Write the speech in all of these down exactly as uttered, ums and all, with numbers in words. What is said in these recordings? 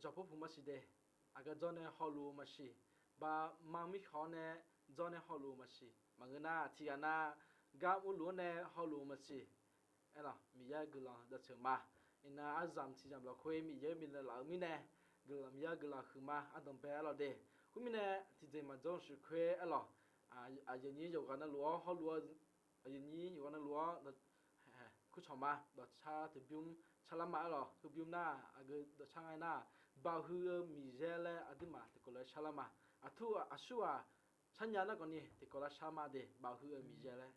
Jawqpov puq maqsiq de. Aqgeu jawr nae hawluf-eu maqsiq. Baqma mirkhanq-anr nae jawr nae hawluf-eu maqsiq. Maqngeur nar tiqghaq nar gar mrluf-anr nae hawluf-eu maqsiq. Aerlawq, Miqyaer guiqlanq dawqceuq ma. Iqnan aryamq tiqyamq lafkhoer Miqyaer bifnaeq laf-eu mirnae, guiqlanq Miqyaer guiqlanq huiqma ardanq bae aerlawq de. Khoermirnae, tiqjeq maqjanr sheuqkhoer aerlawq, aqyuif aqnyir yawqghaq navluf-anr hawluf-eu, aqyuif aqnyir yawqghaq navluf-anr kurcawq ma. Dawqcar tiqbymr carlar ma aerlawq. Heubymr nar aqgeu dawqcar nga nar, Baoq heu-eu Miqyaer laer aqduimaf tiqkawv lof-aer carlar ma. Aqtur aqsur-aq, carnya nar khawfni tiqkawv lar shar ma de, Baoq heu-eu Miqyaer laer.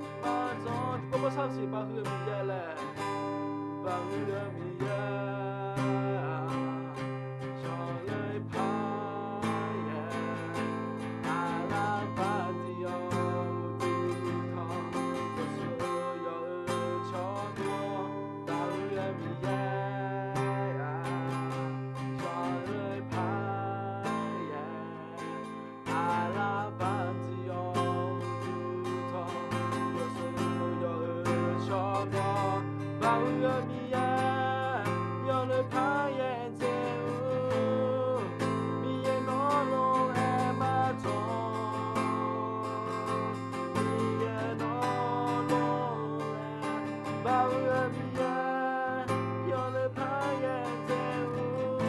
Maqdzanq tiqkawv bawrsar siq, Baoq heu-eu Miqyaer laer. Baoq heu-eu Miqyaer, yawqlaf paq-aer, aqlaf paq tiq-awr, uqduq tanq, yawqsur yawq-eu tsawrmyanr, Baoq heu-eu Miqyaer, yawqlaf paq-aer, aqlaf paq tiq-awr, uqduq tanq, yawqsur yawq-eu tsawrmyanr, Baoq heu-eu Miqyaer, yawqlaf paq-aer dzae-eu, Miqyaer nawr lof-aer maqdzanq, Miqyaer nawr lof-aer, Baoq heu-eu Miqyaer, yawqlaf paq-aer dzae-eu,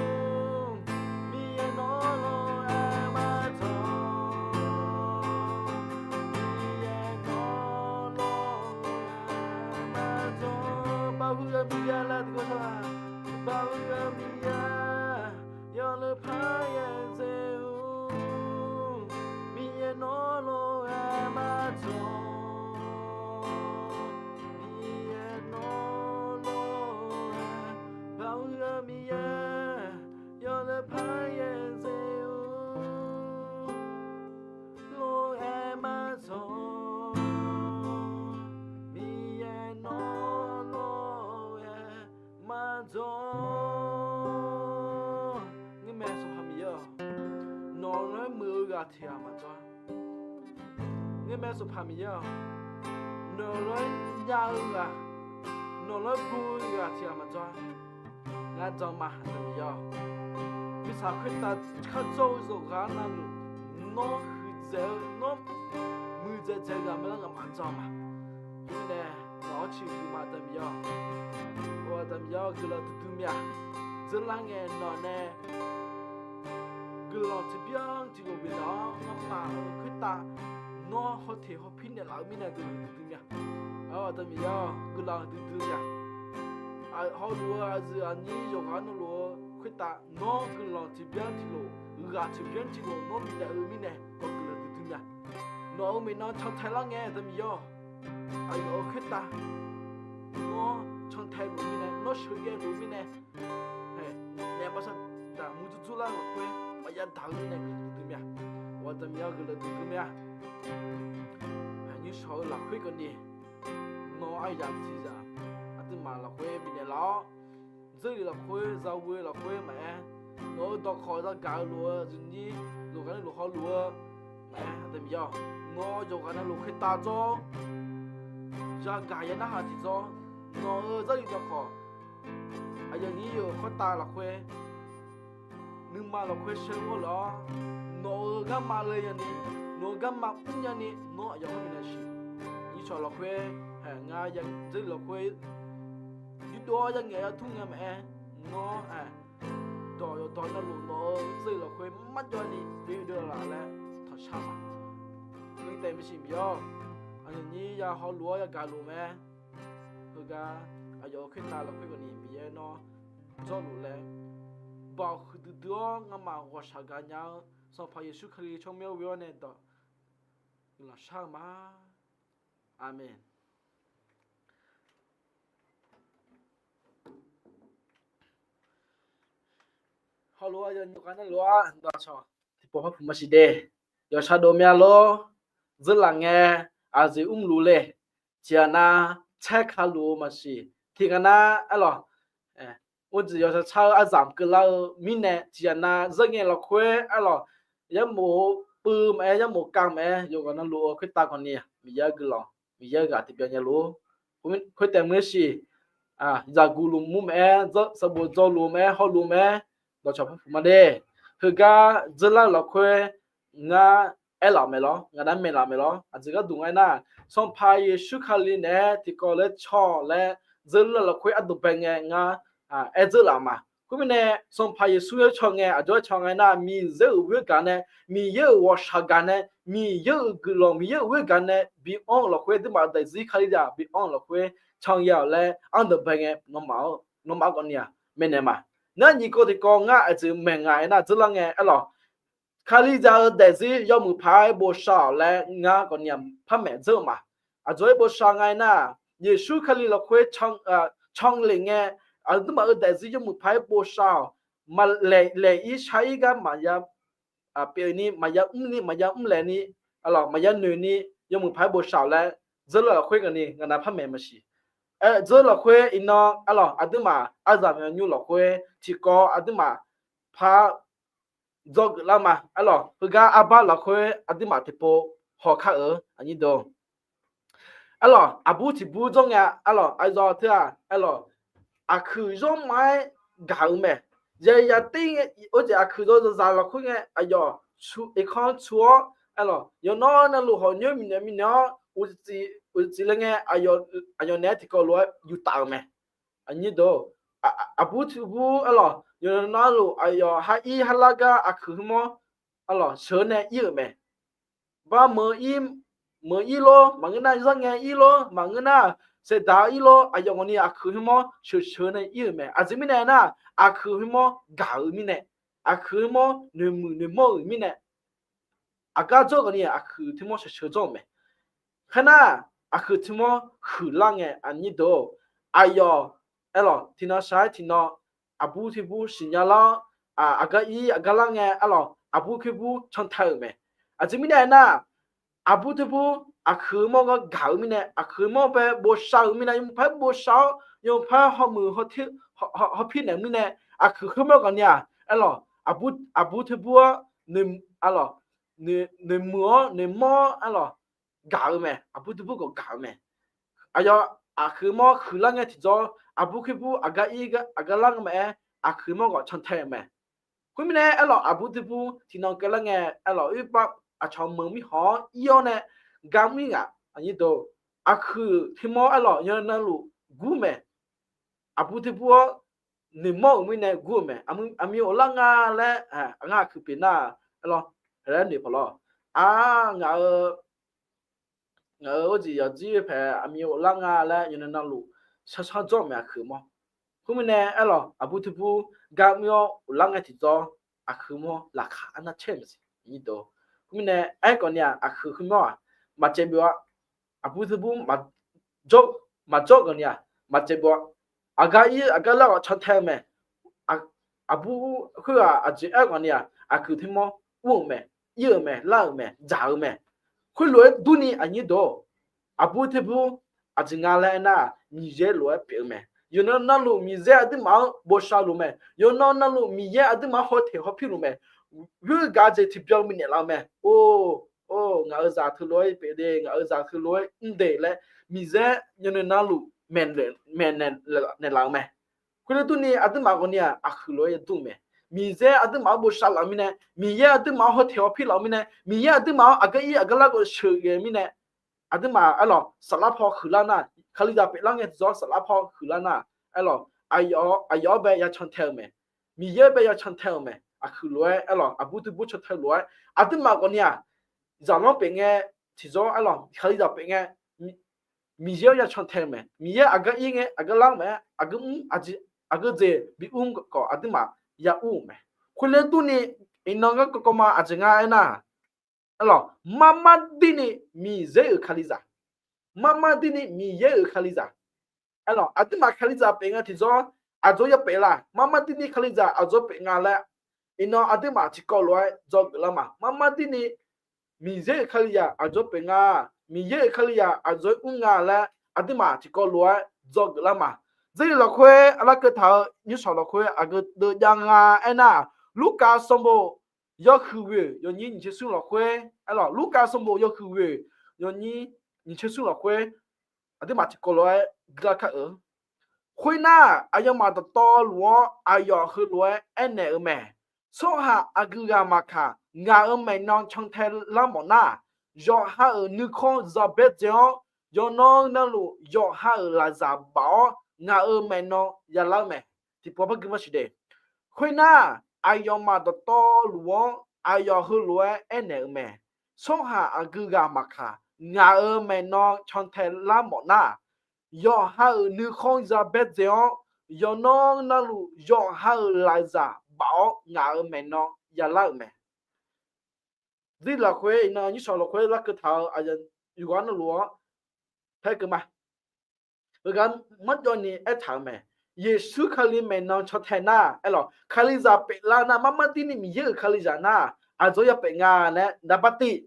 Miqyaer nawr lof-aer maqdzanq, Miqyaer nawr lof-aer maqdzanq. Baoq heu-eu Miqyaer laer tiqkawv sar-aq, Baoq heu-eu Miqyaer, yawqlaf paq-aer dzae-eu, Miqyaer nawr lof-aer maqdzanq, Miqyaer nawr lof-aer, Baoq heu-eu Miqyaer, yawqlaf paq-aer dzae-eu, lof-aer maqdzanq, Miqyaer nawr lof-aer maqdzanq. Ngeurmae Sanqpaq Miqyaer-awq, nawq lof-aer muiq-eu ghaq tiq ghaq maqdzanq-a. Ngeurmae Sanqpaq Miqyaer-awq, nawq lof-aer nya-eu ghaq, nawq lof-aer bui-eu ghaq tiq ghaq maqdzanq-a. Ngar jan ma, Aqda Miqyaer-awq. Mirtsaq khoertav khardzawr-eu yawqghaq navluf, nawr huiqdzaeq-eu, nawr muiqdzaeq dzaeq-eu ghaq maeqlar ngaq maqjan ma. Khoermirnae, nawq-anr ciqhuiq ma, Aqda Miqyaer-awq. Aqda Miqyaer-awq, guiqlanq duidui mir-a. Dzeurlar ngae nawq nae guiqlanq tiqbyan tiqlof bifnaeq-awr, ngamaf-euq khoertav nawr hawteq hawpir naeqlaf-eu mirnae guiqlanq duidui mir-a. Aqda Miqyaer-awq, guiqlanq duidui mir-a. Hawluf-eu aqyuif aqnyir yawqghaq navluf-eu khoertav nawr guiqlanq tiqbyan tiqlof, ghaq tiqbyan tiqlof nawr bifnaeq-eu mirnae guiqlanq duidui mir-a. Nawq-euq maeqnan cantae lar ngae, Aqda Miqyaer-awq, aqyawf-euq khoertav nawr cantae luf-eu mirnae, nawr sheuqghae luf-eu mirnae, naef baqsar daqmuiq dzurdzur lar lafkhoer maqya daq-eu mirnae guiqlanq duidui mir-a. Aqda Miqyaer-awq, guiqlanq duidui mir-a. Nymrshawq-eu lafkhoer keuvni, nawq-euq aryamq tiqzaq aqduimaf lafkhoer bifnaeq laf-awr, dzeurlef lafkhoer, zaghoe lafkhoer maqaer, nawq-euq dawqkawq zagaq-eu lof-eu aqyuif aqnyir yawqghaq navluf hawluf-eu maqaer, Aqda Miqyaer-awq, nawq yawqghaq navluf khoertav dzawr-awr, yagaq ya narhaq tiqjawr, nawq-euq zaqyo dawqkawq aqyuif aqnyir yawqghaq khoertav lafkhoer nuima Nawqma lafkhoer shar-awr laf-awr, nawq-euq garma le nyani, nawq-euq garma mr nyani, nawr aqyawf hawr bifnaeq siq. Nyiqcawq lafkhoer, ngar ya dzeur lafkhoer, yurdov-awr ya ngaeq ya tmr ngae maqaer, nawr dawq yawqdawq navluf nawq-euq dzeur lafkhoer marjawv ni bi deuv laf laer tanqshar ma. Ngeur taef maqsiq Miqyaer-awr, aqyawf nyir ya hawluf-awr yagaq luf mae. Heugar aqyawf-euq khoertav lafkhoer ghawqni Miqyaer nawr jawrluf laer, baoq huiqdui dui-awr ngamaf ghawqshaq gaq nya-eu Sanqpaq Yeqsur Kali tsawrmyanr ghoe-awr nae dawq guiqlanq shar-eu ma. Aqmeq. Hawluf-awr yawnyir ghaq navluf-anr dawqcawq tiqpawf par puq maqsiq de. Yawqshaq dov mya lor, dzeurlaf ngae aqjeq mrluf le. Tiqghaq nav caer ka luf-eu maqsiq. Tiqghaq nav aerlawq, mrjeq yawshaq car-eu aryamq keuvlar-eu mirnae tiqghaq nav zeur ngae lafkhoer aerlawq, yarmof puiv maqaer, yarmof kav maqaer, yawqghaq navluf-eu khoertav khawfni Miqyaer-euq guiqlanq, Miqyaer-euq ghaq tiqbyan nya lor. Khoertaef maqsiq, zaqguq luf mur maqaer, sanqbof dzaw luf maqaer, hawluf maqaer, dawqcawq par puq ma de. Heugar dzeurlar-eu lafkhoer ngar aerlaf-euq mae lor, ngaq nav maeqlaf-euq mae lor. Aqjeq gharduq nga aernar, Sanqpaq Yeqsur Kali naeq-aer tiqkawv laer caw laer dzeurlar-eu lafkhoer ardov bae ngae ngar aer dzeurlaf-euq ma. Khoermirnae, Sanqpaq Yeqsur-aer caw ngae, aqjox-aer caw nga aernar, Miqyaer-euq ghoer gaq nae, Miqyaer-euq ghawqshaq gaq nae, Miqyaer-euq guiqlanq, Miqyaer-euq ghoer gaq nae bi anr-eu lafkhoer, aqduimaf daefzir Kalizaq bi anr-eu lafkhoer can ya-awq laer ardov bae ngae, nawmaf-anr, nawmaf-anr khawfni-aq maeqnaeq ma. Ngar nyiq kawv tiqkawv ngar aqjeq maeq nga aernar, dzeurlar ngae aerlawq, Kalizaq-euq daefzir yawmuiq paq-aer bosav-awq laer ngar khawfni-aq par maeq dzeur-eu ma. Aqjox-aer bosav nga aernar, Yeqsur Kali lafkhoer can lef ngae, aqduimaf-euq daefzir yawmuiq paq-aer bosav-awq, laeq-ir shar-ir gar maqya pyeuf ni, maqya mr ni, maqya mr laeq ni, maqya noeq ni, yawmuiq paq-aer bosav-awq laer dzeurlar lafkhoer ghawqni ngaq nav par maeq maqsiq. Dzeurlar lafkhoer iqnan aerlawq, aqduimaf aryamq nymr lafkhoer tiqkawv aqduimaf par dzawgeuf lar ma. Aerlawq, heugar arbar lafkhoer aqduimaf tiqpov haw kar-euq aqnyir deuq. Aerlawq, aqbur tiqbur dzawr ngae, aerlawq, aqyawf teu-aq, aerlawq, aqkuiq yawrma-aer gaq-eu mae. Yaya tir ngae, oejeq aqkuiq yawzaq zaq lafkhoer ngae, aqyawf irkanr cu-awr, aerlawq, yawqnan navluf hawq nyoer miqnaeq miqnaeq-awr, uqcif le ngae, aqyawf naeq-aer tiqkawv lof-aer yuftaf-euq mae. Aqnyir deuq, aqbur tiqbur aerlawq, yawqnan navluf aqyawf har ir har lar gar aqkuiq hmq-awr, aerlawq, sheuq-eu nae ir-euq mae. Bar meuq-ir lor, maqngeur nar zanr ngae ir lor, maqngeur nar saeqdaq ir lor, aqyawf ghawqni aqkuiq hmq-awr sheuq sheuq-eu nae ir-euq mae. Aqjeq mirnae aernar, aqkuiq hmq-awr gaq-eu mirnae, aqkuiq hmq-awr noeqmuiq noeqmawr-euq mirnae, aqgar dzawr ghawqni aqkuiq tiq hmq-awr sheuq sheuq dzawr-euq mae. Khaernar, aqkuiq tiq hmq-awr huiqlar ngae aqnyir deuq, aqyawf, aerlawq, tiqnan shaq-aer tiqnan, aqbur tiqbur siqnya lar-awr, aqgar ir aqgar lar ngae, aerlawq, aqbur tiqbur cantae-euq mae. Aqjeq mirnae aernar, aqbur tiqbur aqkuiq hmq-awr gar gaq-eu mirnae, aqkuiq hmq-awr bae bosav-euq mirnae, yawmuiq paq-aer bosav-awr, yawmuiq paq-aer hawmuiq hawpir naeq-eu mirnae, aqkuiq hmq-awr ghawqni-aq, aerlawq, aqbur tiqbur-awr, aerlawq, noeqmuiq-awr noeqmawr-awr, aerlawq, gaq-eu mae. Aqbur tiqbur khawf gaq-eu mae. Aqyawf aqkuiq hmq-awr huiqlar ngae tiqjawr, aqbur tiqbur aqgar ir aqgar lar ngae maqaer, aqkuiq hmq-awr khawf cantae-euq mae. Khoermirnae aerlawq, aqbur tiqbur tiqnan keuvlar ngae, aerlawq, oerbar aqcawq meuq mirkhanq-anr ir-awr nae gar mr-ir ngaq, aqnyir deuq, aqkuiq tiq hmq-awr aerlawq yawqnan navluf gur mae. Aqbur tiqbur-awr noeqmawr-euq mirnae gur-euq mae. Aqmir ghoflar nga laer, ngar aqkuiq pyeuf nar, aerlawq, laer noeq paq lawr. Ar, ngaq-euq, ngaq-euq arjeq yawqjir paeq aqmir ghoflar nga laer yawqnan navluf sharshar dzawr-euq mae aqkuiq hmq-awr. Khoermirnae aerlawq, aqbur tiqbur gar mr-awr ghoflar ngae tiqjawr, aqkuiq hmq-awr laqkhaq arnav caer-euq mae siq. Khoermirnae aerkhawf ni-aq, aqkuiq hmq-awr-aq, maqcaev byov-a. Aqbur tiqbur maqjawr ghawqni-aq, maqcaev byov-a. Aqgar ir aqgar lar ghawq cantae-eu mae. Aqbur khoerghaq aqjeq aerghawq ni-aq, aqkuiq tiq hmq-awr ur-euq mae, ir-euq mae, lar-euq mae, dzaq-eu mae. Khoerlof-aer durni aqnyir deuq, aqbur tiqbur aqjeq nga laer aernar, Miqyaer lof-aer pyeuf-eu mae. Yawqnan navluf Miqyaer aqduimaf-anr bosav luf mae. Yawqnan navluf Miqyaer aqduimaf-anr hawteq hawpir luf mae. Ghoer gaq jeq tiqbyan bifnaeq laf-eu mae. Or, or, ngaq-euq zaq teulof-aer pyeuf de, ngaq-euq zaq teulof-aer mr de laer, Miqyaer yawqnan navluf maeqnaeq laf-eu mae. Khoerlof-aer durni aqduimaf ghawqni-aq, aqkuiq lof-aer yadur-eu mae. Miqyaer aqduimaf-anr bosav laf-eu mirnae, Miqyaer aqduimaf-anr hawtaeq hawpir laf-eu mirnae, Miqyaer aqduimaf-anr aqgar ir aqgar lar gawv sheuqghae-eu mirnae, aqduimaf aerlawq saflar paw huiqlar nar, Kalizaq pyeuflar ngae tiqjawr saflar paw huiqlar nar, aerlawq aqyawf-anr bae ya cantae-eu mae. Miqyaer-anr bae ya cantae-euq mae. Aqhuiq lof-aer aerlawq aqbur duibur cantae-eu lof-aer, aqduimaf ghawqni-aq, zaqlanr pyeuf ngae tiqjawr aerlawq Kalizaq pyeuf ngae, Miqyaer-anr ya cantae-eu mae. Miqyaer aqgar ir ngae aqgar lar-eu mae-aer, aqgeu mr, aqgeu jeq bi ur khawf aqduimaf ya ur-euq mae. Khoerler durni, iqnan garkawv kawv ma aqjeq nga aernar, aerlawq marmar dirni Miqyaer-euq Kalizaq, marmar dirni Miqyaer-euq Kalizaq, aerlawq aqduimaf Kalizaq pyeuf nga tiqjawr aqjox ya pyeuf la? Marmar dirni Kalizaq aqjox pyeuf nga laer, iqnan aqduimaf tiqkawv lof-aer dzawgeuf lar ma. Marmar dirni Miqyaer-euq Kalizaq aqjox pyeuf nga, Miqyaer-euq Kalizaq aqjox-aer mr nga laer aqduimaf tiqkawv lof-aer dzawgeuf lar ma. Dzeurluf lafkhoer arlar keuv taq-eu nymrshawq lafkhoer aqgeu deuv jav nga aernar, Lurkaf sanqbof yawhuiq ghoeq yawnyir nyiq tser smr lafkhoer, aerlawq Lurkaf sanqbof yawhuiq ghoeq yawnyir nyiq tser smr lafkhoer, aqduimaf tiqkawv lof-aer guiqlanq kar-eu. Khoernar, aqyawfmaf dawqtawvluf-anr aqyawf heulof-aer aernaeq-eu mae. Tsawrhaq aqgeu ghaq maqkaq, ngaq-euq maeqnan cantae lar mawf nar, yawqha-euq nuikhanr zabaer dzae-awr, yawqnan navluf yawqha-euq lafzaq baf-awr, ngaq-euq maeqnan yalar-eu mae. Tiqpov par gui ma siq de. Khoernar, aqyawfmaf dawqtawvluf-anr aqyawf heulof-aer aernaeq-eu mae. Tsawrhaq aqgeu ghaq maqkaq, ngaq-euq maeqnan cantae lar mawf nar, yawqha-euq nuikhanr zabaer dzae-awr, yawqnan navluf yawqha-euq lafzaq baf-awr ngaq-euq maeqnan yalar-euq mae. Dzeurluf lafkhoer iqnan nymrshawq lafkhoer larkeuv taq-eu aqyawf yawqghaq navluf-anr paer keuv ma. Heugar marjawv ni aertaq-euq mae. Yeqsur Kali maeqnan cantae nar, aerlawq Kalizaq pyeuflar nar, marmar dirni Miqyaer-euq Kalizaq nar, aqjox ya pyeuf nga laer naqbar tiv,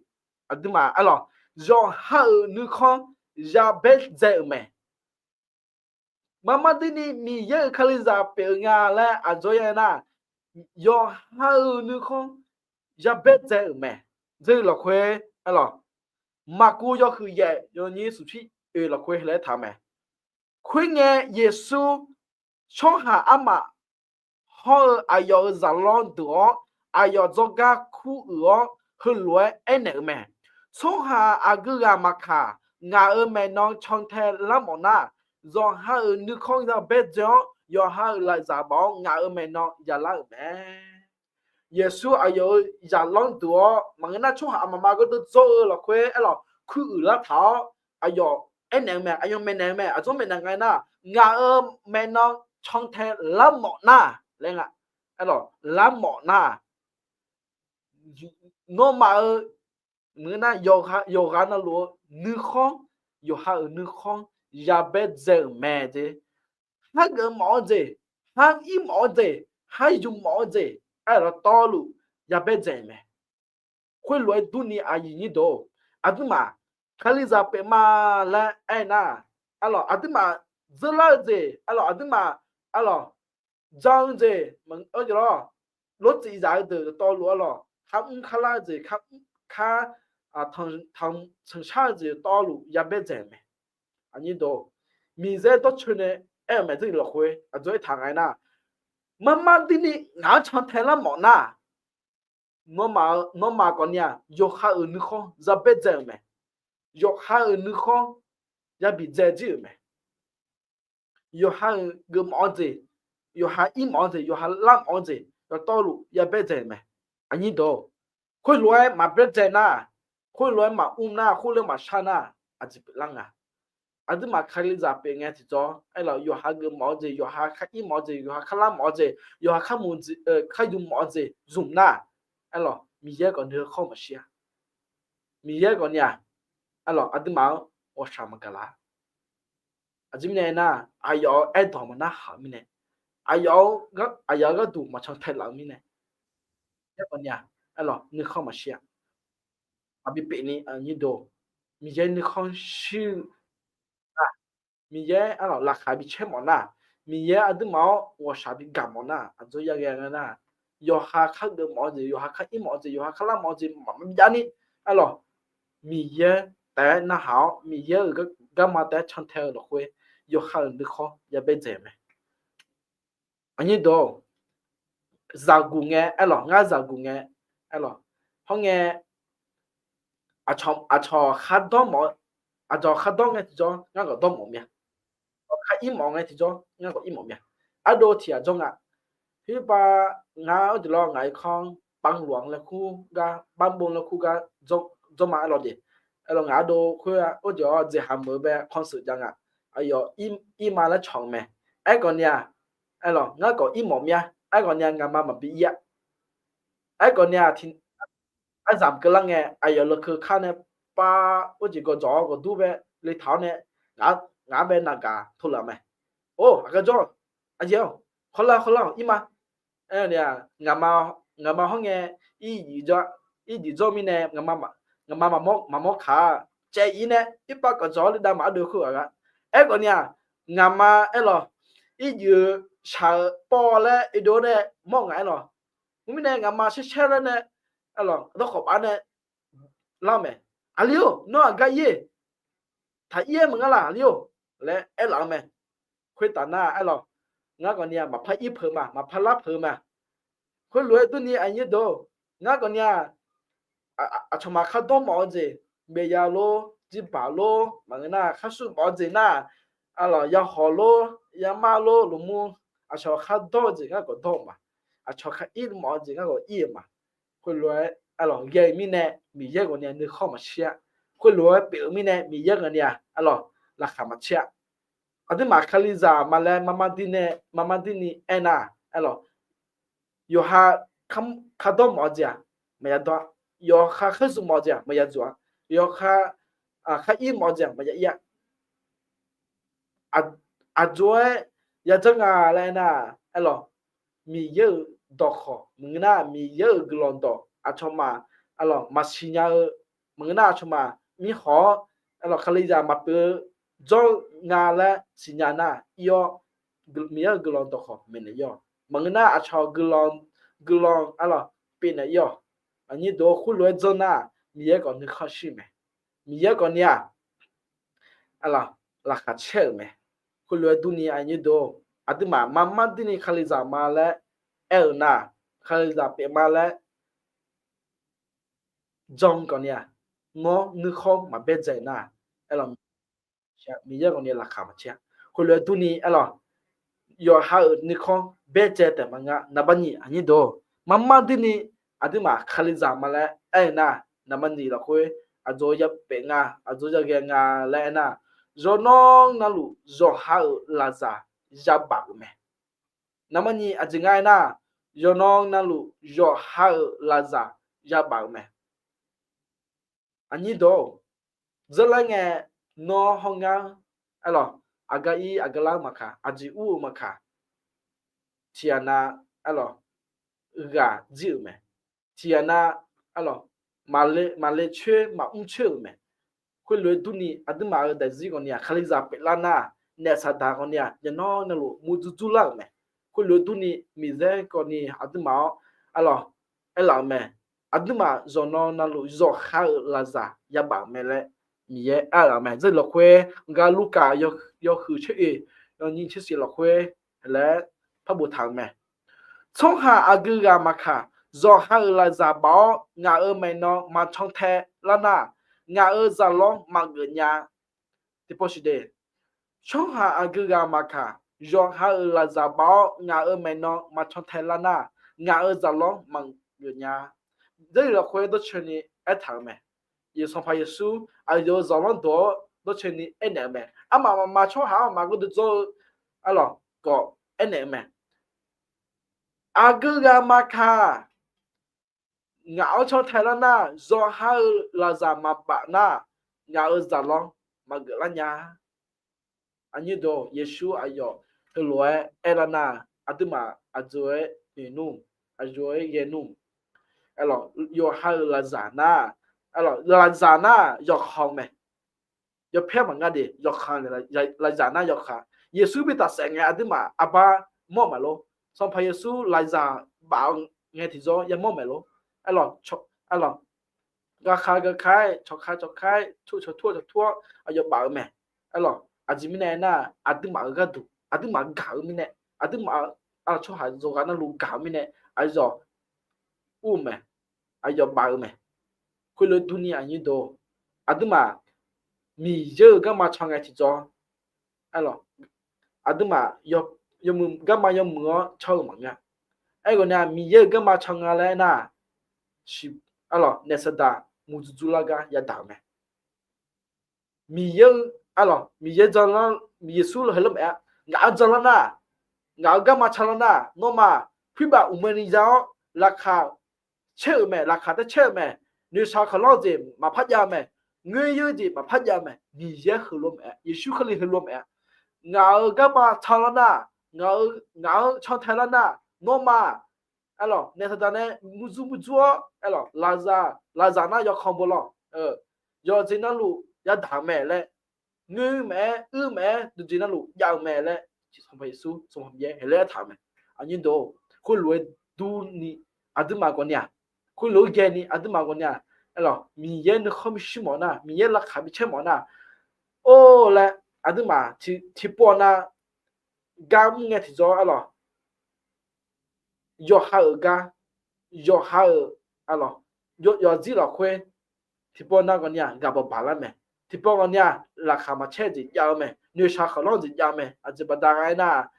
aqduimaf aerlawq yawqha-euq nuikhanr yabaer dzae-euq mae. Marmar dirni Miqyaer-euq Kalizaq pyeuf-eu nga laer aqjox ya nar, yawqha-euq nuikhanr yabaer dzae-euq mae. Dzeurluf lafkhoer aerlawq Maqkuv yawhuiq yaef yawnyir smqtser oeq lafkhoer laer taq-eu mae. Khoerngae, Yeqsur tsawrhaq armaf hawr-eu aqyawf-euq zaqlanr deuq-awr, aqyawf jawrgar kuruiq-awr, heulof-aer aernaeq-eu mae. Tsawrhaq aqgeu ghaq maqkaq, ngaq-euq maeqnan cantae lar mawf nar, yawqha-euq nuikhanr yabaer dzae-awr, yawqha-euq lafzaq baf-awr ngaq-euq maeqnan yalar-euq mae. Yeqsur aqyawf-euq zaqlanr deuq-awr maqngeur nar, tsawrhaq aqmaf ma gardeuv dzawr-eu lafkhoer aerlawq kuruiq lar taq-awr, aqyawf aernaeq-eu mae, aqyawf maeqnaeq-eu mae, aqjox maeqnaeq nga nar, ngaq-euq maeqnan cantae lar mawf nar laer nga, aerlawq lar mawf nar, nawmaf-euq maqngeur nar, yawqghaq navluf-eu nuikhanr, yawqha-euq nuikhanr yabaer dzae-euq mae jeq. Khargeuf mawf-eu jeq, khar ir mawf-eu jeq, khar yuf mawf-eu jeq, aerlawq dawqtawvluf yabaer dzae-euq mae. Khoerlof-aer durni aqyuif nyir deuq-or, aqduimaf Kalizaq pyeuf ma laer aernar, aerlawq aqduimaf dzeurlar-eu jeq, aerlawq aqduimaf, aerlawq jan-eu jeq, lawr tsif zaq-eu deuq dawqtawvluf, aerlawq khar mr khar lar-eu jeq, khar, tanq tanq tanqshar-eu jeq dawqtawvluf yabaer dzae-euq mae. Miqyaer dawrcoeni aer-euq mae, dzeurluf lafkhoer aqjox aertaq nga aernar, marmar dirni ngaq-anr cantae lar mawf nar, nawmaf-eu, nawmaf khawfni-aq, yawqha-euq nuikhanr yabaer dzae-euq mae. Yawqha-euq nuikhanr yabi dzae jir-euq mae. Yawqha-euq geufmawf-eu jeq, yawqha irmawf-eu jeq, yawqha larmawf-eu jeq dawqtawvluf yabaer dzae-euq mae. Aqnyir deuq-or, khoerlof-aer maqbaer dzae nar, khoerlof-aer maqmr nar, khoerlof-aer maqshar nar, aqjeq pyeuflar nga. Aqduimaf Kalizaq pyeuf ngae tiqjawr, aerlawq yawqha geufmawf-eu jeq, yawqha khar irmawf-eu jeq, yawqha khar larmawf-eu jeq, yawqha khar mu, khar yuf mawf-eu jeq zmq nar, aerlawq Miqyaer khawf nuikhanr maqshir-a. Miqyaer khawfni-aq, aerlawq aqduimaf-anr ghawqshaq maqgaq lar. Aqjeq mirnae aernar, aqyawf-euq aerdawq maqnar haq-eu mirnae, aqyawf-eu, aqyawf-euq gharduq maqcan tae laf-eu mirnae, Miqyaer khawfni-aq, aerlawq nuikhanr maqshir-a. Aqbi pyeufni, Miqyaer nuikhanr shir-eu, Miqyaer aerlawq laqkhaq bi caer mawf nar, Miqyaer aqduimaf-anr ghawqshaq bi gaq mawf nar, aqjox yaghae nga nar, yawqha khar geufmawf-eu jeq, yawqha khar irmawf-eu jeq, yawqha khar larmawf-eu jeq maqmr byav ni, aerlawq Miqyaer taef-aer narhaq-awr, Miqyaer-euq garma taef-aer cantae-eu lafkhoer, yawqha-euq nuikhanr yabaer dzae-euq mae. Aqnyir deuq-or, zaqguq ngae aerlawq, ngar zaqguq ngae aerlawq. Hawr ngae, aqcawq, aqcawq khardawr mawf-eu, aqcawq khardawr ngae tiqjawr ngar khawf dawr mawf mya. Aqcawq khar ir mawf ngae tiqjawr ngar khawf ir mawf mya. Ardov tiq ghaq jawr nga. Khoerpav ngar ardov lawr ngaq-euq kanr บังหลวง laer kur gar, บางบอน laer kur gar jawr ma aerlawq jeq. Aerlawq ngaq ardov khoer ardov-awr jeqhaq meuq-eu bae คอนเสิร์ต jav nga. Aqyawf ir ma laer cawq-eu mae. Aerkhawf ni-aq, aerlawq ngar khawf ir mawf mya. Aerkhawf ni-aq ngaqma maqbi ir-a. Aerkhawf ni-aq, arzamq keuvlar ngae aqyawf leukeu kar nae pav urjeq gawqjawq-awr ghawqdur bae le taq-awr nae, ngaq-anr bae navgaq tov laf mae. Or, aqgeu jawr-awq, aqjeq-awq, khawlar khawlar-awq, ir ma. Aer-eu ni-aq, ngaqma hawr ngae, ir, irjif jawr mirnae, ngaqma maqmawr kaq-a. Caev ir nae irpav kawqjawq-awr le dav maqar dov khoer ghaq gar. Aerkhawf ni-aq, ngaqma aerlawq, irjif-eu shaq-eu pawv laer oedov-awr nae mawr ngaq aerlawq. Khoermirnae ngaqma shaer shaer laer nae, aerlawq, dawrkhawf baf nae lar-eu mae. Aqli-or, nawr aqgar ir-e, taq ir-aer maqngar laq aqli-or laer aerlaf-eu mae. Khoertaf nar aerlawq, ngar khawf ni-aq maqpar ir peuq ma, maqpar lar peuq ma. Khoerlof-aer durni aqnyir deuq-or, ngar khawf ni-aq, aqcawq maq khardawr mawf-eu jeq, baeqya lor, jirbaq lor, maqngeur nar khar smr mawf-eu jeq nar, aerlawq, yahawq lor, yamar lor, lmqmr, aqcawq khardawr-eu jeq ngar khawf dawr-eu ma. Aqcawq khar ir mawf-eu jeq ngar khawf ir-eu ma. Khoerlof-aer aerlawq, ghae-eu mirnae Miqyaer ghawqni-aq nuikhanr maqshir-a. Khoerlof-aer pyeuf-eu mirnae Miqyaer ghawqni-aq aerlawq, laqkhaq maqcaer-a. Aqduimaf Kalizaq ma laer marmar dir nae, marmar dirni aernar, aerlawq, yawqha khardawr mawf-eu jeq-aq maqya dawr-a. Yawqha kharzmq mawf-eu jeq-aq maqya dmq-a. Yawqha khar ir mawf-eu jeq-aq maqya ir-a. Aqjox-aer yajanr nga laer aernar, aerlawq, Miqyaer-euq dawqkhawq maqngeur nar, Miqyaer-euq guiqlanq dawq aqcawq maq, aerlawq, maqsiq nya-eu maqngeur nar, aqcawq maq mirkhanq-awr, aerlawq, Kalizaq maqpyeuf-eu jawr nga laer siqnya nar ir-awr, Miqyaer-euq guiqlanq dawqkhawq maeqnaeq ir-awq. Maqngeur nar aqcawq guiqlanq, guiqlanq aerlawq pyeufnaeq ir-awq. Aqnyir deuq-or, khoerlof-aer janr nar Miqyaer khawf nuikhanr shir mae. Miqyaer khawf ni-aq, aerlawq, laqkhaq caer-euq mae. Khoerlof-aer durni aqnyir deuq-or, aqduimaf marmar dirni Kalizaq ma laer aer-eu nar, Kalizaq pyeuf ma laer jan khawf ni-aq, nawr nuikhanr maqbaer dzae nar, aerlawq, Miqyaer khawf ni laqkhaq maqcaer-a. Khoerlof-aer durni aerlawq, yawqha-euq nuikhanr baer dzae taef maqnga. Naqbar nyiq aqnyir deuq-or, marmar dirni aqduimaf Kalizaq ma laer aer-eu nar, naqbar nyiq lafkhoer aqjox-aer ya pyeuf nga, aqjox-aer ya ghae nga laer aernar, yawqnan navluf yawqha-euq lafzaq yabaf-euq mae. Naqbar nyiq aqjeq nga aernar, yawqnan navluf yawqha-euq lafzaq yabaf-euq mae. Aqnyir deuq-or, dzeurlar ngae, nawr hawr ngar-anr, aerlawq, aqgar ir aqgar lar-eu maqkaq, aqjeq ur-eu maqkaq, tiqghaq nav, aerlawq, ghaq jir-euq mae. Tiqghaq nav, aerlawq, maqle coer maqmr coer-euq mae. Khoerlof-aer durni aqduimaf-euq daefzir khawf ni-aq, Kalizaq pyeuflar nar, naef saqdaq khawf ni-aq, yawqnan navluf murdzur dzurlar-euq mae. Khoerlof-aer durni Miqyaer khawf ni aqduimaf-anr, aerlawq, aerlaf-euq mae. Aqduimaf yawqnan navluf yawqha-euq lafzaq yabaf-euq mae laer Miqyaer aerlaf-euq mae. Dzeurluf lafkhoer gar Lurkaf yawhuiq tser oeq, yawnyir tser shif lafkhoer laer par boftaq-euq mae. Tsawrhaq aqgeu ghaq maqkaq, yawqha-euq lafzaq baf-awr ngaq-euq maeqnan maqcan tae lar nar, ngaq-euq zaqlanr maqgeuf nya. Tiqpov siqde, tsawrhaq aqgeu ghaq maqkaq, yawqha-euq lafzaq baf-awr ngaq-euq maeqnan maqcan tae lar nar, ngaq-euq zaqlanr maqgeuf nya. Dzeurluf lafkhoer dawrcoeni aertaq-euq mae. Sanqpaq Yeqsur aqyawf-euq zaqlanr dawq-awr dawrcoeni aernaeq-eu mae. Armaf mafma tsawrhaq-anr maqgeur dovdzawr-eu, aerlawq, khawf aernaeq-eu mae. Aqgeu ghaq maqkaq, ngaq-anr can tae lar nar, yawqha-euq lafzaq maqbaf nar, ngaq-euq zaqlanr maqgeuf lar nya. Aqnyir deuq, Yeqsur aqyawf heulof-aer aerlar nar, aqduimaf aqjox-aer noeq nmr, aqjox-aer ghae nmr. Aerlawq, yawqha-euq lafzaq nar, aerlawq, lafzaq nar yawkaq-eu mae. Yawpaer maqnga de, yawkaq, lafzaq nar yawkaq. Yeqsur bi tafsaef ngae aqduimaf aqbar mawr maeq lor. Sanqpaq Yeqsur lafzaq baf-eu ngae tiqjawr yamawr maeq lor. Aerlawq, aerlawq, ghaqkaq ghaqkaq-aer, cawqkaq cawqkaq-aer, cawqtur-awr cawqtur-awr aqyawf baf-eu mae. Aerlawq, aqjeq mirnae aernar, aqduimaf-euq gharduq, aqduimaf gaq-eu mirnae, aqduimaf, aerlawq, tsawrhaq yawqghaq navluf gaq-eu mirnae, aqyawf ur-eu mae, aqyawf baf-eu mae. Khoerlof-aer durni aqnyir deuq, aqduimaf Miqyaer-euq garma can ngae tiqjawr, aerlawq, aqduimaf yawmuiq garma yawmuiq-awr can-eu maqngeur-a. Aerghawqni-aq, Miqyaer-euq garma can nga laer aernar, naef saqdaq murdzur dzurlar gar yadaq-euq mae. Miqyaer-eu, aerlawq, Miqyaer jan, Yeqsur heulof-aer maqaer, ngaq-anr janlar nar, ngaq-euq garma canlar nar, nawmaf khoerbaf uqmae ni za-awr laqkhaq caer-euq mae, laqkhaq taer caer-euq mae, noeqshaq khanqlanr-eu jeq maqpar jav-eu mae, ngoer yoer-eu jeq maqpar jav-eu mae, Miqyaer heulof-aer maqaer, Yeqsur Kali heulof-aer maqaer, ngaq-euq garma canlar nar, ngaq-anr cantae lar nar, nawmaf, aerlawq, naef saqdaq nae murdzur murdzur-awr, aerlawq, lafzaq nar yawkhanq bawlawr, yawqjeq navluf yadaq-euq mae laer, ngoer maqaer, uir maqaer, dawqjeq navluf jav-eu mae laer, Sanqpaq Yeqsur, Sanqpaq Miqyaer heulof-aer aertaq-euq mae. Aqnyir deuq, khoerlof-aer durni aqduimaf ghawqni-aq, khoerlof-aer ghaeni aqduimaf ghawqni-aq, aerlawq, Miqyaer nuikhanr bi shir mawf nar, Miqyaer laqkhaq bi caer mawf nar, or laer aqduimaf tiqpov nav gar mr ngae tiqjawr, aerlawq, yawqha-euq gar, yawqha-euq, aerlawq, yawqzir lafkhoer, tiqpov nav ghawqni-aq ghaq baq baq lar mae. Tiqpov ghawqni-aq laqkhaq maqcaer-eu jeq jav-eu mae, noeqshaq khanqlanr-eu jeq jav-eu mae. Aqjeq baqda nga aernar,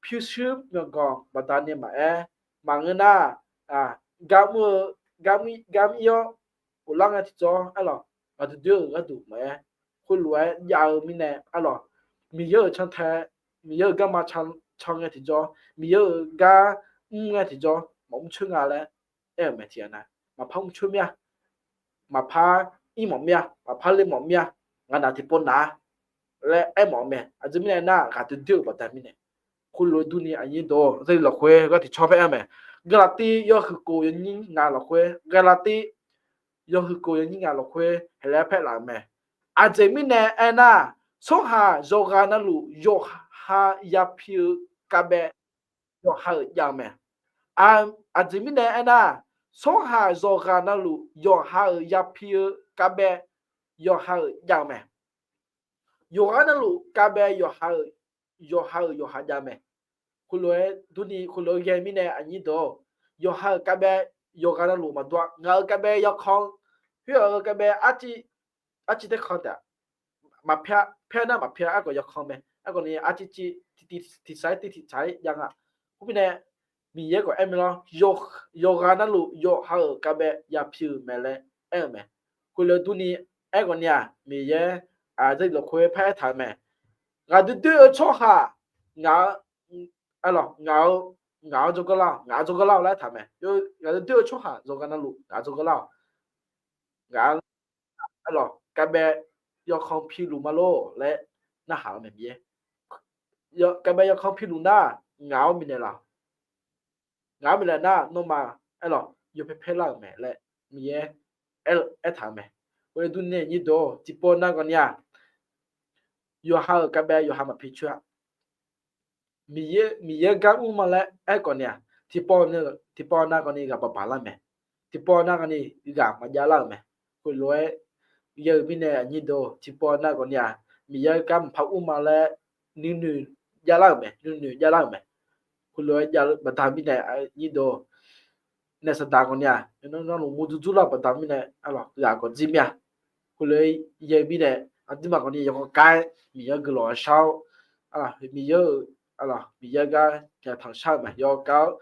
pyurshuir myawqganq baqdanae maqaer, maqngeur nar, gar mr-eu, gar mr-ir-awr ghoflar ngae tiqjawr, aerlawq, ghaq duidui-euq gharduq maqaer, khoerlof-aer jav-eu mirnae, aerlawq, Miqyaer-euq cantae, Miqyaer-euq garma can ngae tiqjawr, Miqyaer-euq gar mr ngae tiqjawr maqmr coer nga laer aer-euq mae. Tiqghaq nav maqpar mr coer mir-a, maqpar ir mawf mir-a, maqpar le mawf mir-a, ngaq naq tiqpov nav-a laer aer mawf-eu mae. Aqjeq mirnae aernar, ghaq duidui-euq baqda mirnae. Khoerlof-aer durni aqnyir deuq, Jarlif lafkhoer gar tiqcawr bae aer-eu mae. Gaqlaqtiv yawhuiq kof yawnyir ngaq lafkhoer, Gaqlaqtiv yawhuiq kof yawnyir ngaq lafkhoer heulof-aer paerlaf-euq mae. Aqjeq mirnae aernar, tsawrhaq yawqghaq navluf yawqha yapi-eu kavbaev yawqha-euq jav-eu mae. Aqjeq mirnae aernar, tsawrhaq yawqghaq navluf yawqha-euq yapi-eu kavbaev yawqha-euq jav-eu mae. Yawqghaq navluf kavbaev yawqha-euq, yawqha-euq yawqha jav mae. Khoerlof-aer durni, khoerlof-aer ghae mirnae aqnyir deuq, yawqha-euq kavbaev yawqghaq navluf maqdov-a. Ngaq-euq kavbaev yawkhanr, khoer-euq kavbaev arciv taerkanr taef-a. Maqpyaer, pyaer nar maqpyaer, aerkhawf yawkhanr mae. Aerkhawf ni arciv civ tiqtiv tiqsaq-ir tiqtiv tsaq-ir jav nga. Khoermirnae, Miqyaer khawf aer mae lawr, yawqghaq navluf yawqha-euq kavbaev yapi-euq mae laer aer-eu mae. Khoerlof-aer durni, aerkhawf ni-aq, Miqyaer aqjeq lafkhoer paraer taq-eu mae. Ghaq duidui-eu tsawrhaq ngaq-eu, aerlawq, ngaq-eu, ngaq-anr jawrgar lar-awq, ngaq-anr jawrgar lar-awq laer aertaq mae. Ghaq duidui-eu tsawrhaq yawqghaq navluf ngaq-anr jawrgar lar-awq. Ngaq-anr, aerlawq, kavbaev yawkhanr piluf ma lor laer narhaq-eu mae Miqyaer. Kavbaev yawkhanr piluf nar, ngaq-anr bifnaeq laf-awq. Ngaq-anr bifnaeq nar, nawmaf, aerlawq, yawpaer paer lar-euq mae laer Miqyaer aertaq-eu mae. Khoerlof-aer durni aqnyir deuq, tiqpov nav ghawqni-aq, yawqha-euq kavbaev yawqha maqpi coer-a. Miqyaer, Miqyaer gar mr ma laer aerkhawf ni-aq, tiqpov nav ghawqni ghaq baq baq lar mae. Tiqpov nav ghawqni ghaq maqjav lar-euq mae. Khoerlof-aer ghae-eu mirnae aqnyir deuq, tiqpov nav ghawqni-aq, Miqyaer gar maqpar mr ma laer nuinoeq jav lar-euq mae, nuinoeq jav lar-euq mae. Khoerlof-aer jav-eu baqda mirnae aqnyir deuq, naef saqdaq ghawqni-aq, navluf murdzur dzurlar-eu baqda mirnae, aerlawq, ghaq khawf jir mir-a. Khoerlof-aer ghae-eu mirnae, aqduimaf khawfni yawkhav kar-aer Miqyaer-anr guiqlanq-a shar-awr, Miqyaer-euq, aerlawq, Miqyaer gar tanqshar-eu mae. Yawkhav kar-awr,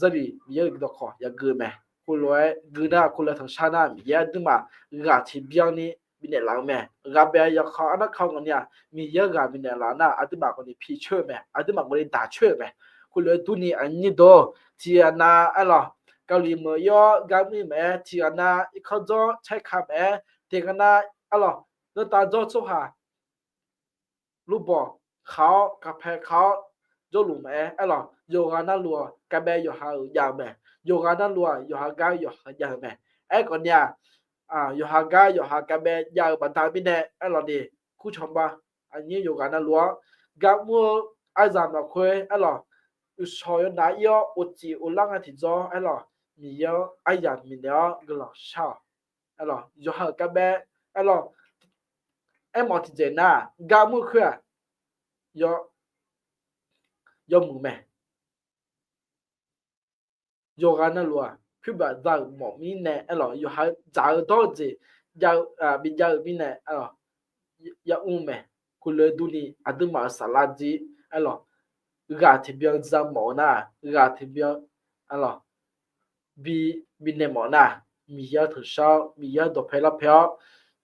Jarlif Miqyaer-euq dawqkawq yagui-eu mae. Khoerlof-aer gui nar, khoerlof-aer tanqshar nar, Miqyaer aqduimaf ghaq tiqbyan ni bifnaeq laf-eu mae. Ghaqbaev yawkhanr arnavkar ghawqni-aq, Miqyaer ghaq bifnaeq laf nar, aqduimaf khawfni pi coer-eu mae. Aqduimaf khawfni daq coer-euq mae. Khoerlof-aer durni aqnyir deuq, tiqghaq nav, aerlawq, gavluiq meuq-ir-awr gar mr-ir maqaer, tiqghaq nav irkanr dzawr caer ka maqaer, tiqghaq nav, aerlawq, danrtav dzawr tsawrhaq lubawq khaq-awr, kaqpae ka-awr jawrluf maqaer, aerlawq, yawqghaq navluf-aq, kavbaev yawqha-euq jav-eu mae. Yawqghaq navluf-aq, yawqha gar yawqha jav-eu mae. Aerkhawf ni-aq, yawqha gar yawqha kavbaev jav-eu baqda mirnae, aerlawq ni, kurcawq ma, aqnyir yawqghaq navluf-anr gar mr-eu aryamq lafkhoer, aerlawq, uqshawq yawnav-ir-awr uqcif uqlar nga tiqjawr, aerlawq, Miqyaer-anr aryamq bifnaeq-awr guiqlanq shar-awq. Aerlawq, yawqha-euq kavbaev, aerlawq, aermawf tiqjeq nar, gar mr khoer-aq, yawmuiq mae. yawqghaq navluf-aq, pyur baf za-euq mawf mirnae aerlawq, yawqha-eu dzaq-eu dawr-eu jeq jav-eu, bijav-euq mirnae aerlawq, yamr-eu mae. Khoerlof-aer durni, aqduimaf-euq saflar jir aerlawq, ghaq tiqbyan za mawf-eu nar, ghaq tiqbyan aerlawq, bi, bifnaeq mawf nar, Miqyaer-anr tanqshar-awr, Miqyaer-anr dawqpae larpae-awr,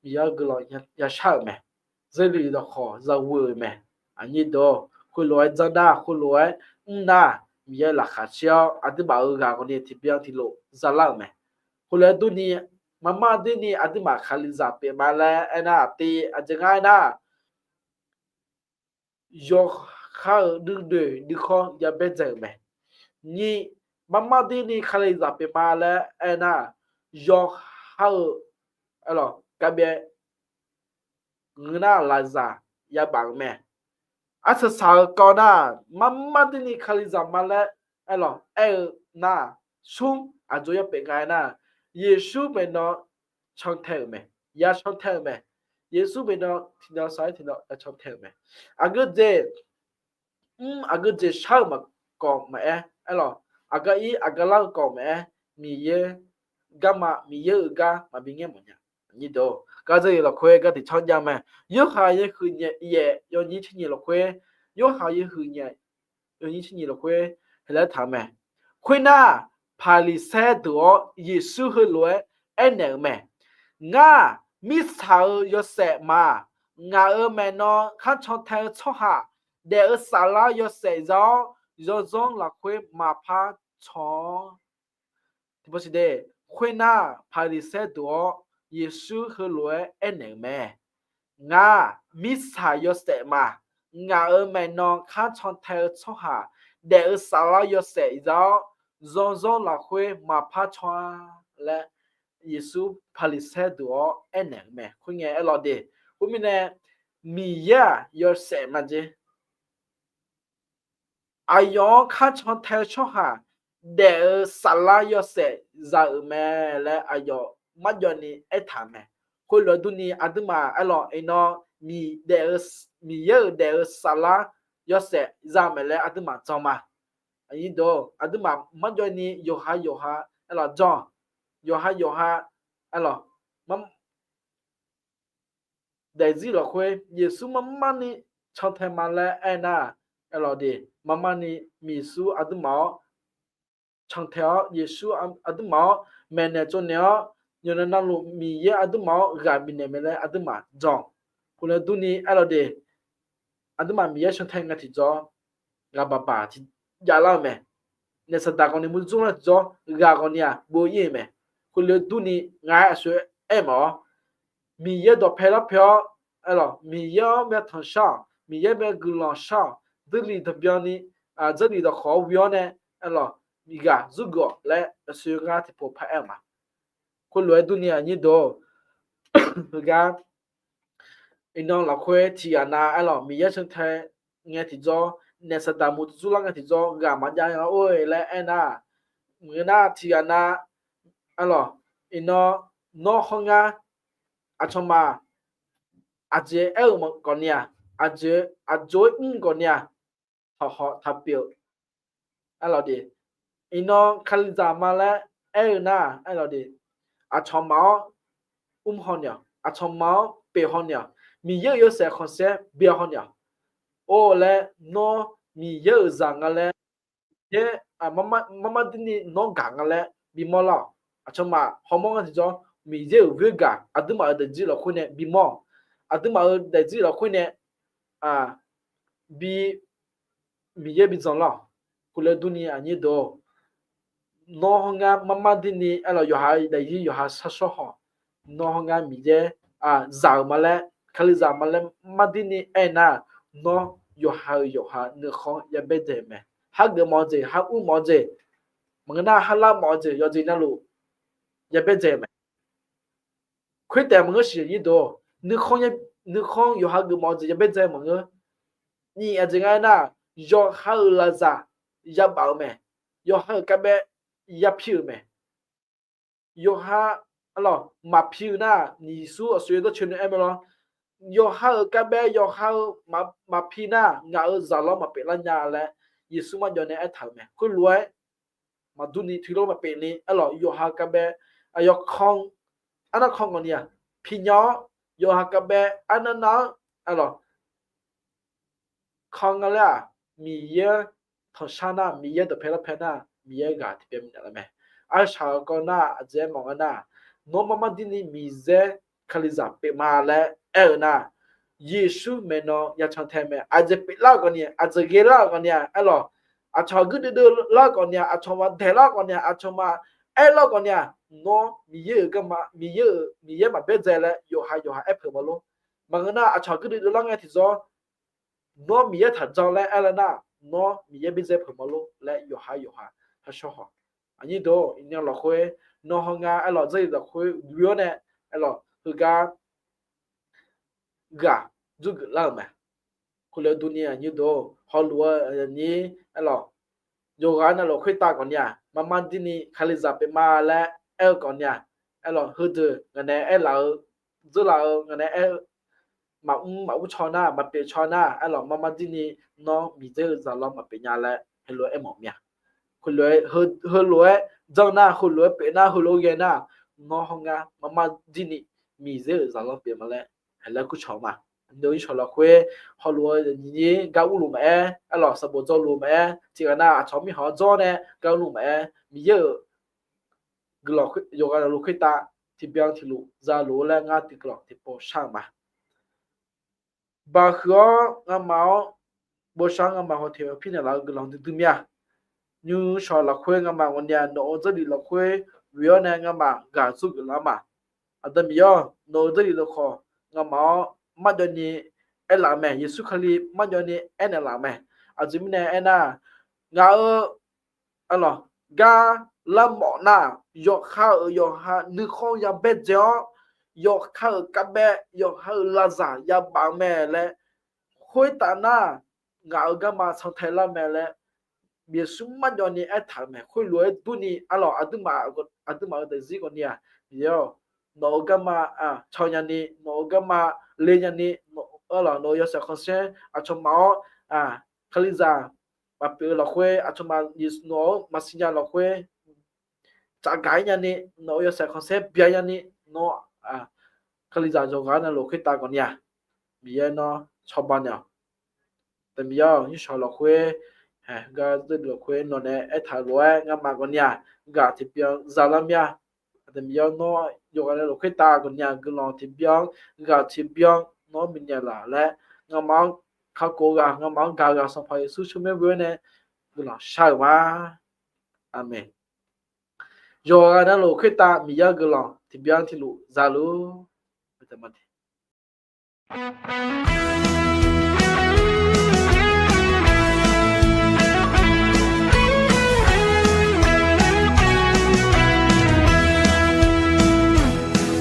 Miqyaer-anr guiqlanq yashar-euq mae. Zeurluf dawqkhawq zaghov-euq mae. Aqnyir deuq-or, khoerlof-aer janr nar, khoerlof-aer mr nar, Miqyaer laqkhaq caer-awr, aqduimaf-euq ghaq ghawqni tiqbyan tiqlof zalar-euq mae. Khoerlof-aer durni, marmar durni aqduimaf Kalizaq pyeufma laer aernar, tiv aqjeq ngar aernar, yawqha-euq nuinoeq nuikhanr yabaer dzae-euq mae. Nyiq, marmar durni Kalizaq pyeufma laer aernar, yawqha-euq aerlawq, garbyae ngeur nar lafzaq yabaf-euq mae. Arsaq saq-eu kawv nar, marmar durni Kalizaq ma laer aerlawq aer-eu nar, smr aqjox yar pyeuf nga aernar, Yeqsur maeqnan cantae-euq mae. Ya cantae-euq mae. Yeqsur maeqnan tiqnan sar-aer tiqnan ya cantae-euq mae. Aqgeu jeq mr, aqgeu jeq shar-eu maqkawv maqaer aerlawq, aqgar ir aqgar lar-eu kawv maqaer, Miqyaer garma, Miqyaer-euq gar maqbi ngaer mawfnya. Gar dzeurluf lafkhoer gar tiqcanr jav mae. Yorhaq yawhuiq nyaef yaef yawnyir tser nyiq lafkhoer, Yorhaq yawhuiq nyaef yawnyir tser nyiq lafkhoer heulof-aer taq-eu mae. Khoernar, Paqliqsaer deuq-awr Yeqsur heulof-aer aernaeq-euq mae. Ngar, mirtsaq-euq yawshaef ma. Ngaq-euq maeqnan kharcan tae-eu tsawrhaq daef-eu saflar yawshaef za-awr, zanrzanr lafkhoer maqpar can-awr. Khoernar, Paqliqsaer deuq-awr Yeqsur heulof-aer aernaeq-euq mae. Ngar, mirtsaq yawshaef ma. Ngaq-euq maeqnan kharcan tae-eu tsawrhaq daef-eu saflar yawshaef za-awr, zanrzanr lafkhoer maqpar can-a laer, Yeqsur Paqliqsaer deuq-awr aernaeq-euq mae. Khoerngae aerlawq de. Khoermirnae, Miqyaer-aq yawshaef ma jeq. Aqyawf-anr kharcan tae-eu tsawrhaq daef-eu saflar yawshaef za-euq mae laer aqyawf marjawv ni aertaq-euq mae. Khoerlof-aer durni aqduimaf aerlawq iqnan Miqyaer-euq daef-eu saflar yawshaef za-eu mae laer aqduimaf jan ma. Aqduimaf marjawv ni yawqha yawqha aerlawq jan, yawqha yawqha aerlawq daefzir lafkhoer Yeqsur marmarni cantae ma laer aernar, aerlawq de, marmarni Yeqsur aqduimaf-awr cantae-awr, Yeqsur aqduimaf-awr maeqnaeq tsovnaeq-awr, yawqnan navluf Miqyaer aqduimaf-awr ghaq bifnaeq mae laer aqduimaf jan. Khoerlof-aer durni aerlawq de, aqduimaf Miqyaer cantae nga tiqjawr, ghaq baqbaq tiqjav lar-eu mae. Naef Saqdaq ghawqni murdzur lar tiqjawr, ghaq ghawqni-aq bov ir-euq mae. Khoerlof-aer durni ngar-aer aqsur aer mawf-awr, Miqyaer dawqpae larpae-awr, aerlawq, Miqyaer-anr myav tanqshar-awq, Miqyaer myav guiqlanq shar-awq, dzeurlif dawqbyan ni, dzeurlif dawqkhawq-awr wi-awr nae, aerlawq, miqghaq zurgeuf-awq laer aqsur ngar tiqpov paq-aer-euq ma. Khoerlof-aer durni aqnyir deuq-or, heugar iqnan lafkhoer tiqghaq nav aerlawq, Miqyaer cantae ngae tiqjawr, naef Saqdaq murdzur lar ngae tiqjawr ghaq maqjav-a or-e laer aernar, maqngeur nar tiqghaq nav aerlawq, iqnan nawr hawr ngar aqcawq ma aqjeq aer-euq maqgawq ni-aq, aqjeq aqjox-aer mr gawq ni-aq, taqhaw taqpyeuf. Aerlawq de, iqnan Kalizaq ma laer aer-eu nar, aerlawq de, aqcawq ma-awr mr haw ni-awq, aqcawq ma-awr pyeuf haw ni-awq, Miqyaer-euq yawshaef khanqsaer bya haw ni-awq. Or laer nawr Miqyaer-euq zaq nga laer, Miqyaer marmar durni nawr gaq nga laer bimawr lar-awq. Aqcawq ma hawmawr ngar tiqjawr, Miqyaer-euq ghoergaq aqduimaf-euq daefzir lafkhoer nae bimawr-awq. Aqduimaf-euq daefzir lafkhoer nae bi Miqyaer bi dzan lar-awq. Khoerlof-aer durni aqnyir deuq-or, nawr hawr ngar marmar durni aerlawq, yawqha daefzir yawqha sharshawr haw. Nawr hawr ngar Miqyaer zaq-euq ma laer, Kalizaq ma laer marmar durni aernar, nawr yawqha-euq yawqha nuikhanr yabaer dzae-euq mae. Hageuf mawf-eu jeq, har ur mawf-eu jeq, maqngeur nar har lar mawf-eu jeq, yawqjeq navluf yabaer dzae-euq mae. Khoertaef maqngeur siq aqnyir deuq-or, nuikhanr yawqha geuf mawf-eu jeq yabaer dzae maqngeur. Nyiq aqjeq nga aernar, yawqha-euq lafzaq yabaf-euq mae. Yawqha-euq garbae yapir-euq mae. Yawqha, aerlawq, maqpir-eu nar, Yeqsur aqsur dawrcoeni aer mae lawr. Yawqha-euq garbae yawqha-eu maqpir nar, ngaq-euq zaq lawr maqpyeuf lar nya laer Yeqsur marjawv nae aertaq-euq mae. Khoerlof-aer maqdur ni, tiqlof maqpef ni, aerlawq, yawqha kavbae, aqyawf kan, arnar kan ngawq ni-aq, pinya-awr, yawqha kavbae arnar nar-anr, aerlawq, kan nga laer-aq, Miqyaer tanqshar nar, Miqyaer dawqpae lawrpae nar, Miqyaer ghaq tiqpyaev minav lar mae. Arshaq-eu kawv nar, aqjeq aer mawf nga nar, nawr mar mar dirni miqyaer Kalizaq pyeuf ma laer aer-eu nar, Yeqsur maeqnan ya can tae mae. Aqjeq pyeuflar-euq khawf ni-aq, aqjeq ghaelar-euq khawf ni-aq, aerlawq, aqcawq guirdeuv deuv lar-eu khawf ni-aq, aqcawq maqdaeq lar-eu khawf ni-aq, aqcawq maqaer lar-eu khawf ni-aq, nawr Miqyaer-euq garma, Miqyaer-euq, Miqyaer maqbaer dzae laer yawqha yawqha aer peuq mawf lor. Maqngeur nar, aqcawq guirdeuv deuv lar ngae tiqjawr, nawr Miqyaer taq jan laer aer lar nar, nawr Miqyaer baer dzae peuq mawf lor laer yawqha yawqha shar shawr haw. Aqnyir deuq-or, iqnan lafkhoer, nawr haw nga aerlawq, Jarlif lafkhoer ghoe-awr nae, aerlawq, heugar ghaq dzurgeuf lar-euq mae. Khoerlof-aer durni aqnyir deuq-or, hawluf-eu ni, aerlawq, yawqghaq navluf khoertav khawf ni-aq, mar mar dirni Kalizaq pyeuf ma laer aer-eu khawf ni-aq, aerlawq, heudeuq ngaq nae aerlaf-eu, dzeurlaf-eu ngaq nae aer-eu, maqmr maqur caw nar, maqpyeuf caw nar, aerlawq, mar mar dirni nawr miqdzer-eu zaqlanr maqpyeuf nya laer heulof-aer aermawf mir-a. Heulof-aer, heulof-aer janr nar, heulof-aer pyeuf nar, heulof-aer ghae nar, nawr haw nga mar mar dirni miqdzer-euq zaqlanr pyeuf ma laer, haeq laer kur cawq ma. Aqnyir shawq lafkhoer, hawluf-eu nyir gar urluf maqaer, aerlawq, sanqbof dzawluf maqaer, tiqghaq nav aqcawq mirkhanq-anr dzawr nae gar urluf maqaer, Miqyaer-euq guiqlanq yawqghaq navluf khoertav tiqbyan tiqluf zaluf-eu laer ngar tiqguiqlanq tiqpov shar-eu ma. Baqhuiq-awr ngamaf-awr bosav-anr ngamaf haw teq-eu pirnaeq laf-eu guiqlanq duidui mir-a. Nymrshawq lafkhoer ngamaf ghawqni-aq, nawq-euq Jarlif lafkhoer ghoe-awr nae ngamaf ghaq dzurgeuf lar ma. Aqda Miqyaer-awq, nawq-euq Jarlif lafkhawf ngamaf-awr marjawvni aerlaf mae. Yeqsur Kali marjawvni aernaeq laf mae. Aqjeq mirnae aernar, ngaq-euq aerlawq, gar larmawf nar, yawqha-euq yawqha nuikhanr yabaer dzae-awr, yawqha-euq kavbaev, yawqha-euq lavzaq yabaf-eu mae laer, khoertav nar, ngaq-euq garma santae lar mae laer, Yeqsur marjawvni aertaq-euq mae. Khoerlof-aer durni, aerlawq, aqduimaf, aqduimaf-euq daefzir khawf ni-aq, Miqyaer-awq, nawq-euq garma caw nyani, nawq-euq garma le nyani, aerlawq, nawq-euq yawshaef khanqsaer aqcawq maf-awr, Kalizaq maqpyeuf-eu lafkhoer, aqcawq maf Yeqsur nawq-anr maqsiq nya lafkhoer, tsafgaq-ir nyani, nawq-euq yawshaef khanqsaer bya nyani, nawr Kalizaq yawqghaq navluf khoertav khawf ni-aq, Miqyaer nawr cawba naeq-awq. Aqda Miqyaer-awq, nymrshawq lafkhoer, gar dzarluf lafkhoer nawq nae aertaq-eu lof-aer ngamaf khawf ni-aq, ghaq tiqbyan zalar mir-a. Aqda Miqyaer nawr yawqghaq navluf khoertav khawf ni-aq, guiqlanq tiqbyan, ghaq tiqbyan nawr bifnaeq laf laer, ngamaf-anr kakhof-eu ghaq, ngamaf-anr gaq-eu ghaq Sanqpaq Yeqsur tsawrmyanr ghoe-awr nae guiqlanq shar-euq ma. Aqmeq. Yawqghaq navluf khoertav Miqyaer-euq guiqlanq tiqbyan tiqluf zaluf.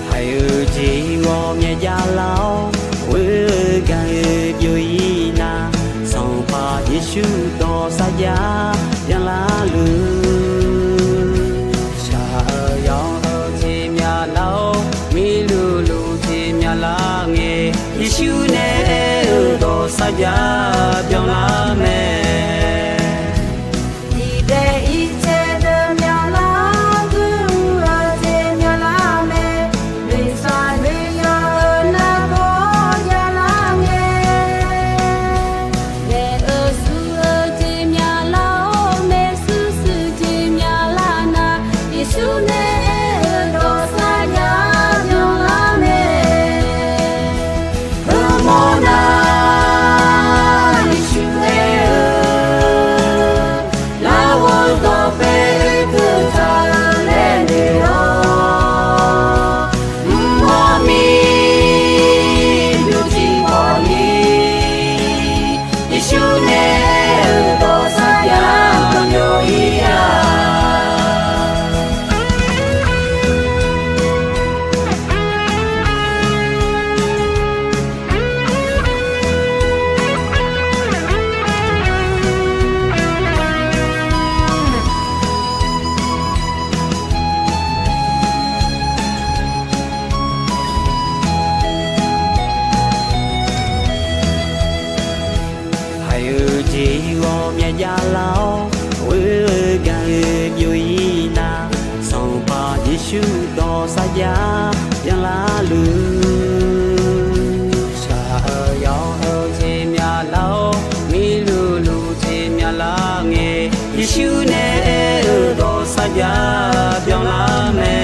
Haeq-eu jeq ghawqmya javlar-awr, ghoer-eu gaq-eu byov-ir nar, Sanqpaq Yeqsur dawq sarjax byanlar luf. Shaq-eu yanq-eu jeq myavlar-awr, mirluf luf jeq myavlar ngae, Yeqsur nae aer-eu dawq sarjax byanlar mae. Tiqdaeq irtaev deuq myavlar-awr, guiqlanq-eu jeq myavlar mae. Noeqshaq noeqyan-eu nargawr javlar ngae, daef-eu suf-eu jeq myavlar-awr, maershuir shuif jeq myavlar nar, Yeqsur nae aer-eu dawq sarjax byanlar mae. Heumawr Yeqsur dawq sarjax byanlar luf. Shaq-eu yawq-eu jeq myaqlar-awr, mirluf luf jeq myaqlar ngae. Yeqsur nae aer-eu dawq sarjax byanlar mae.